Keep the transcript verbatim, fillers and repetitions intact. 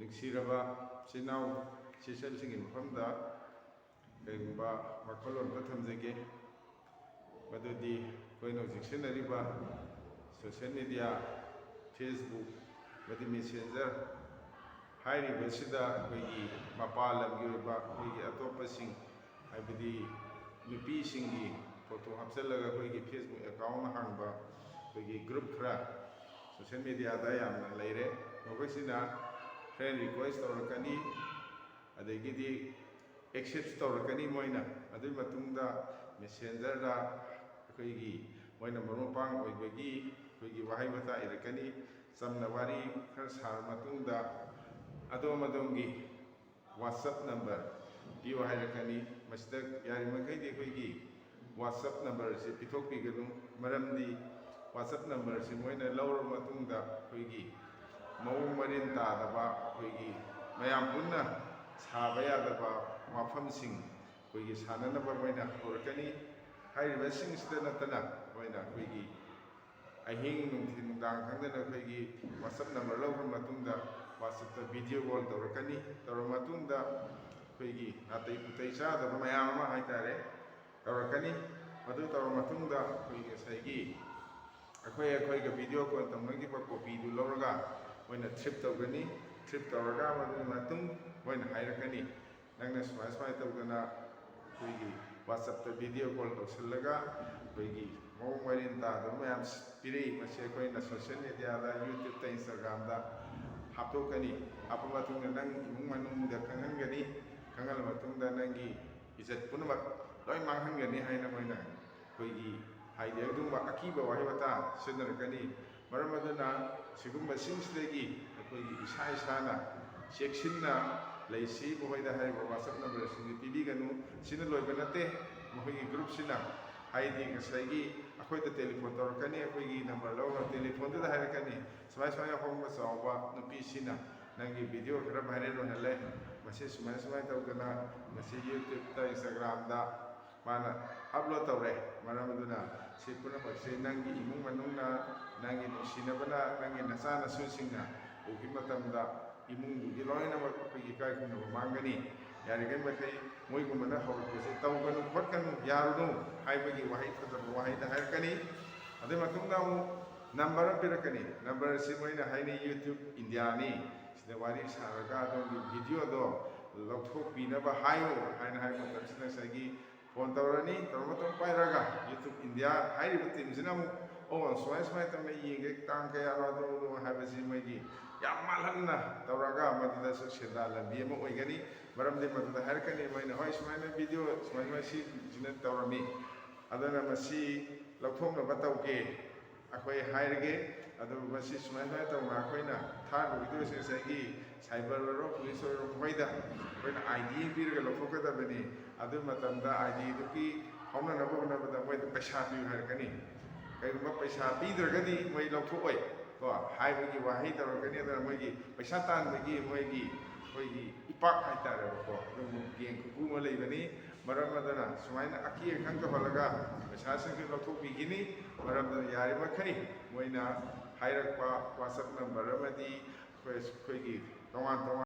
ꯅꯨꯡꯁꯤꯔꯕ ꯏꯆꯤꯟ ꯏꯅꯥꯎ ꯏꯆꯦꯁꯤꯡꯒꯤ ꯃꯐꯝꯗ ꯀꯔꯤꯒꯨꯝꯕ ꯋꯥꯈꯜꯂꯣꯟ ꯑꯃ ꯊꯝꯖꯒꯦ꯫ ꯃꯗꯨꯗꯤ ꯑꯩꯈꯣꯏꯅ ꯍꯧꯖꯤꯛ ꯁꯤꯖꯤꯟꯅꯔꯤꯕ social media, Facebook ꯑꯃꯗꯤ Messenger ꯍꯥꯏꯔꯤꯕꯁꯤꯗ ꯑꯩꯈꯣꯏꯒꯤ ꯃꯄꯥꯟ ꯂꯝꯒꯤ ꯑꯣꯏꯕ ꯑꯩꯈꯣꯏꯒꯤ ꯑꯇꯣꯞꯄꯁꯤꯡ, ꯍꯥꯏꯕꯗꯤ ꯅꯨꯄꯤꯁꯤꯡꯒꯤ ꯐꯣꯇꯣ ꯍꯥꯞꯆꯤꯜꯂꯒ ꯑꯩꯈꯣꯏꯒꯤ Facebook account ꯍꯥꯡꯕ ꯑꯩꯈꯣꯏꯒꯤ group ꯈꯔ social mediaꯗ ꯌꯥꯝꯅ ꯂꯩꯔꯦ꯫ ꯃꯈꯣꯏꯁꯤꯅ friend request ꯇꯧꯔꯛꯀꯅꯤ, ꯑꯗꯒꯤꯗꯤ accept ꯇꯧꯔꯛꯀꯅꯤ ꯃꯣꯏꯅ꯫ ꯑꯗꯨꯒꯤ ꯃꯇꯨꯡꯗ Messengerꯗ ꯑꯩꯈꯣꯏꯒꯤ ꯃꯣꯏꯅ ꯃꯔꯨꯞ ꯃꯄꯥꯡ ꯑꯣꯏꯕꯒꯤ ꯑꯩꯈꯣꯏꯒꯤ ꯋꯥꯍꯩ ꯋꯥꯇꯥ ꯏꯔꯛꯀꯅꯤ꯫ ꯆꯝꯅ ꯋꯥꯔꯤ ꯈꯔ ꯁꯥꯔ ꯃꯇꯨꯡꯗ ꯑꯗꯣꯝ ꯑꯗꯣꯝꯒꯤ WhatsApp number ꯄꯤꯌꯨ ꯍꯥꯏꯔꯛꯀꯅꯤ꯫ ꯃꯁꯤꯗ ꯌꯥꯔꯤꯕꯃꯈꯩꯗꯤ ꯑꯩꯈꯣꯏꯒꯤ WhatsApp numberꯁꯤ ꯄꯤꯊꯣꯛꯄꯤꯒꯅꯨ꯫ ꯃꯔꯝꯗꯤ WhatsApp numberꯁꯤ ꯃꯣꯏꯅ ꯂꯧꯔꯕ ꯃꯇꯨꯡꯗ ꯑꯩꯈꯣꯏꯒꯤ ꯃꯑꯣꯡ ꯃꯔꯤꯟ ꯇꯥꯗꯕ, ꯑꯩꯈꯣꯏꯒꯤ ꯃꯌꯥꯝ ꯄꯨꯟꯅ ꯁꯥꯕ ꯌꯥꯗꯕ ꯋꯥꯐꯝꯁꯤꯡ ꯑꯩꯈꯣꯏꯒꯤ ꯁꯥꯟꯅꯅꯕ ꯃꯣꯏꯅ ꯍꯧꯔꯛꯀꯅꯤ꯫ ꯍꯥꯏꯔꯤꯕꯁꯤꯡꯁꯤꯗ ꯅꯠꯇꯅ ꯃꯣꯏꯅ ꯑꯩꯈꯣꯏꯒꯤ ꯑꯍꯤꯡ ꯅꯨꯡꯊꯤꯜ ꯅꯨꯡꯗꯥꯡ ꯈꯪꯗꯅ ꯑꯩꯈꯣꯏꯒꯤ WhatsApp number ꯂꯧꯈ꯭ꯔ ꯃꯇꯨꯡꯗ WhatsAppꯇ video call ꯇꯧꯔꯛꯀꯅꯤ꯫ ꯇꯧꯔꯕ ꯃꯇꯨꯡꯗ ꯑꯩꯈꯣꯏꯒꯤ ꯅꯥꯇꯩ ꯄꯨꯇꯩ ꯆꯥꯗꯕ ꯃꯌꯥꯝ ꯑꯃ ꯍꯥꯏꯇꯥꯔꯦ ꯇꯧꯔꯛꯀꯅꯤ꯫ ꯃꯗꯨ ꯇꯧꯔꯕ ꯃꯇꯨꯡꯗ ꯑꯩꯈꯣꯏ ꯉꯁꯥꯏꯒꯤ ꯑꯩꯈꯣꯏ ꯑꯩꯈꯣꯏꯒ video call ꯇꯧꯅꯈꯤꯕ copyꯗꯨ ꯂꯧꯔꯒ ꯃꯣꯏꯅ trace ꯇꯧꯒꯅꯤ꯫ Trace ꯇꯧꯔꯒ ꯃꯗꯨꯒꯤ ꯃꯇꯨꯡ ꯃꯣꯏꯅ ꯍꯥꯏꯔꯛꯀꯅꯤ, "ꯅꯪꯅ ꯁꯨꯃꯥꯏ ꯁꯨꯃꯥꯏꯅ ꯇꯧꯗꯅ ꯑꯩꯈꯣꯏꯒꯤ WhatsAppꯇ video call ꯇꯧꯁꯤꯜꯂꯒ ꯑꯩꯈꯣꯏꯒꯤ ꯃꯑꯣꯡ ꯃꯔꯤꯟ ꯇꯥꯗꯕ ꯃꯌꯥꯝ ꯄꯤꯔꯛꯏ, ꯃꯁꯤ ꯑꯩꯈꯣꯏꯅ social mediaꯗ, YouTubeꯇ, Instagramꯗ ꯍꯥꯞꯇꯣꯛꯀꯅꯤ꯫ ꯍꯥꯞꯄ ꯃꯇꯨꯡꯗ ꯅꯪ ꯏꯃꯨꯡ ꯃꯅꯨꯡꯗ ꯈꯪꯍꯟꯒꯅꯤ꯫ ꯈꯪꯍꯜꯂ ꯃꯇꯨꯡꯗ ꯅꯪꯒꯤ ꯏꯖꯠ ꯄꯨꯝꯅꯃꯛ ꯂꯣꯏ ꯃꯥꯡꯍꯟꯒꯅꯤ" ꯍꯥꯏꯅ ꯃꯣꯏꯅ ꯑꯩꯈꯣꯏꯒꯤ ꯍꯥꯏꯗꯤ ꯑꯗꯨꯒꯨꯝꯕ ꯑꯀꯤꯕ ꯋꯥꯍꯩ ꯋꯥꯇꯥ ꯁꯤꯖꯤꯟꯅꯔꯛꯀꯅꯤ꯫ ꯃꯔꯝ ꯑꯗꯨꯅ ꯁꯤꯒꯨꯝꯕꯁꯤꯡꯁꯤꯗꯒꯤ ꯑꯩꯈꯣꯏꯒꯤ ꯏꯁꯥ ꯏꯁꯥꯅ ꯆꯦꯛꯁꯤꯟꯅ ꯂꯩꯁꯤ꯫ ꯃꯈꯣꯏꯗ ꯍꯥꯏꯔꯤꯕ WhatsApp numberꯁꯤꯡꯁꯤ ꯄꯤꯕꯤꯒꯅꯨ꯫ ꯁꯤꯅ ꯂꯣꯏꯕ ꯅꯠꯇꯦ꯫ ꯃꯈꯣꯏꯒꯤ groupꯁꯤꯅ ꯍꯥꯏꯗꯤ ꯉꯁꯥꯏꯒꯤ ꯑꯩꯈꯣꯏꯗ telephone ꯇꯧꯔꯛꯀꯅꯤ, ꯑꯩꯈꯣꯏꯒꯤ number ꯂꯧꯔꯒ telephoneꯗꯨꯗ ꯍꯥꯏꯔꯛꯀꯅꯤ, "ꯁꯨꯃꯥꯏ ꯁꯨꯃꯥꯏꯅ ꯑꯍꯣꯡꯕ ꯆꯥꯎꯕ ꯅꯨꯄꯤꯁꯤꯅ ꯅꯪꯒꯤ video ꯈꯔ viral ꯑꯣꯏꯍꯜꯂꯦ, ꯃꯁꯤ ꯁꯨꯃꯥꯏ ꯁꯨꯃꯥꯏꯅ ꯇꯧꯗꯅ ꯉꯁꯤ YouTubeꯇ, Instagramꯗ ꯃꯥꯅ upload ꯇꯧꯔꯦ꯫ ꯃꯔꯝ ꯑꯗꯨꯅ ꯁꯤ ꯄꯨꯝꯅꯃꯛꯁꯦ ꯅꯪꯒꯤ ꯏꯃꯨꯡ ꯃꯅꯨꯡꯅ, ꯅꯪꯒꯤ ꯅꯨꯡꯁꯤꯅꯕꯅ, ꯅꯪꯒꯤ ꯅꯆꯥ ꯅꯁꯨꯁꯤꯡꯅ ꯎꯈꯤꯕ ꯃꯇꯝꯗ ꯏꯃꯨꯡꯗꯨꯒꯤ ꯂꯣꯏꯅꯃꯛ ꯑꯩꯈꯣꯏꯒꯤ ꯏꯀꯥꯏ ꯈꯨꯝꯅꯕ ꯃꯥꯡꯒꯅꯤ꯫ ꯌꯥꯔꯤꯈꯩ ꯃꯈꯩ ꯃꯣꯏꯒꯨꯝꯕꯅ ꯍꯧꯔꯛꯄꯁꯦ ꯇꯧꯒꯅꯨ, ꯈꯣꯠꯀꯅꯨ, ꯌꯥꯔꯨꯅꯨ ꯍꯥꯏꯕꯒꯤ ꯋꯥꯍꯩ ꯐꯖꯕ ꯋꯥꯍꯩꯗ ꯍꯥꯏꯔꯛꯀꯅꯤ꯫ ꯑꯗꯨꯒꯤ ꯃꯇꯨꯡꯗ ꯑꯃꯨꯛ ꯅꯝꯕꯔ ꯑꯃ ꯄꯤꯔꯛꯀꯅꯤ꯫ ꯅꯝꯕꯔ ꯑꯁꯤ ꯃꯣꯏꯅ ꯍꯥꯏꯅꯩ YouTube India ꯅꯤ, ꯁꯤꯗ ꯋꯥꯔꯤ ꯁꯥꯔꯒ ꯑꯗꯣꯝꯒꯤ ꯚꯤꯗꯤꯑꯣꯗꯣ ꯂꯧꯊꯣꯛꯄꯤꯅꯕ ꯍꯥꯏꯌꯨ ꯍꯥꯏꯅ ꯍꯥꯏꯕ ꯃꯇꯝꯁꯤꯗ ꯉꯁꯥꯏꯒꯤ ꯐꯣꯟ ꯇꯧꯔꯅꯤ꯫ ꯇꯧꯔ ꯃꯇꯨꯡ ꯄꯥꯏꯔꯒ YouTube India ꯍꯥꯏꯔꯤꯕ ꯇꯤꯝꯁꯤꯅ ꯑꯃꯨꯛ, "ꯑꯣ, ꯁꯨꯃꯥꯏ ꯁꯨꯃꯥꯏꯅ ꯇꯧꯅ ꯌꯦꯡꯒꯦ, ꯇꯥꯡ ꯀꯌꯥꯅꯣ ꯑꯗꯨ ꯑꯗꯨ" ꯍꯥꯏꯕꯁꯤ ꯃꯣꯏꯒꯤ ꯌꯥꯝ ꯃꯥꯜꯍꯟꯅ ꯇꯧꯔꯒ ꯃꯗꯨꯗꯁꯨ ꯁꯦꯟꯗꯥ ꯂꯝꯕꯤ ꯑꯃ ꯑꯣꯏꯒꯅꯤ꯫ ꯃꯔꯝꯗꯤ ꯃꯗꯨꯗ ꯍꯥꯏꯔꯛꯀꯅꯤ ꯃꯣꯏꯅ, "ꯍꯣꯏ, ꯁꯨꯃꯥꯏꯅ ꯚꯤꯗꯤꯑꯣ ꯁꯨꯃꯥꯏ ꯁꯨꯃꯥꯏ ꯁꯤꯁꯤꯅ ꯇꯧꯔꯝꯃꯤ, ꯑꯗꯨꯅ ꯃꯁꯤ ꯂꯧꯊꯣꯛꯅꯕ ꯇꯧꯒꯦ, ꯑꯩꯈꯣꯏ ꯍꯥꯏꯔꯒꯦ꯫ ꯑꯗꯨ ꯃꯁꯤ ꯁꯨꯃꯥꯏ ꯁꯨꯃꯥꯏꯅ ꯇꯧꯅ ꯑꯩꯈꯣꯏꯅ ꯊꯥꯔꯤꯕ ꯚꯤꯗꯤꯑꯣꯁꯤꯡ ꯉꯁꯥꯏꯒꯤ ꯁꯥꯏꯕꯔ ꯑꯣꯏꯔꯣ, ꯄꯨꯂꯤꯁ ꯑꯣꯏꯔꯣ, ꯃꯈꯣꯏꯗ ꯑꯩꯈꯣꯏꯅ ID ꯄꯤꯔꯒ ꯂꯧꯊꯣꯛꯀꯗꯕꯅꯤ꯫ ꯑꯗꯨ ꯃꯇꯝꯗ IDꯗꯨꯒꯤ ꯐꯥꯎꯅꯅꯕ ꯍꯣꯠꯅꯕꯗ ꯃꯣꯏꯗ ꯄꯩꯁꯥ ꯄꯤꯌꯨ ꯍꯥꯏꯔꯛꯀꯅꯤ꯫ ꯀꯩꯒꯨꯝꯕ ꯄꯩꯁꯥ ꯄꯤꯗ꯭ꯔꯒꯗꯤ ꯃꯣꯏ ꯂꯧꯊꯣꯛꯑꯣꯏ ꯀꯣ ꯍꯥꯏꯕꯒꯤ ꯋꯥꯍꯩ ꯇꯧꯔꯛꯀꯅꯤ꯫ ꯑꯗꯨꯅ ꯃꯣꯏꯒꯤ ꯄꯩꯁꯥ ꯇꯥꯟꯕꯒꯤ ꯃꯣꯏꯒꯤ, ꯑꯩꯈꯣꯏꯒꯤ ꯏꯄꯥꯛ ꯍꯥꯏꯇꯥꯔꯦꯕꯀꯣ, ꯑꯗꯨꯒꯨꯝꯕ ꯒꯦꯡ ꯈꯨꯀꯨ ꯑꯃ ꯂꯩꯕꯅꯤ꯫ ꯃꯔꯝ ꯑꯗꯨꯅ ꯁꯨꯃꯥꯏꯅ ꯑꯀꯤ ꯑꯈꯪ ꯇꯧꯍꯜꯂꯒ ꯄꯩꯁꯥꯁꯤꯡꯁꯨ ꯂꯧꯊꯣꯛꯄꯤꯈꯤꯅꯤ꯫ ꯃꯔꯝ ꯑꯗꯨꯅ ꯌꯥꯔꯤꯃꯈꯩ ꯃꯣꯏꯅ ꯍꯥꯏꯔꯛꯄ WhatsApp ꯅꯝꯕꯔ ꯑꯃꯗꯤ ꯑꯩꯈꯣꯏ, ꯑꯩꯈꯣꯏꯒꯤ ꯇꯣꯉꯥꯟ ꯇꯣꯉꯥꯟ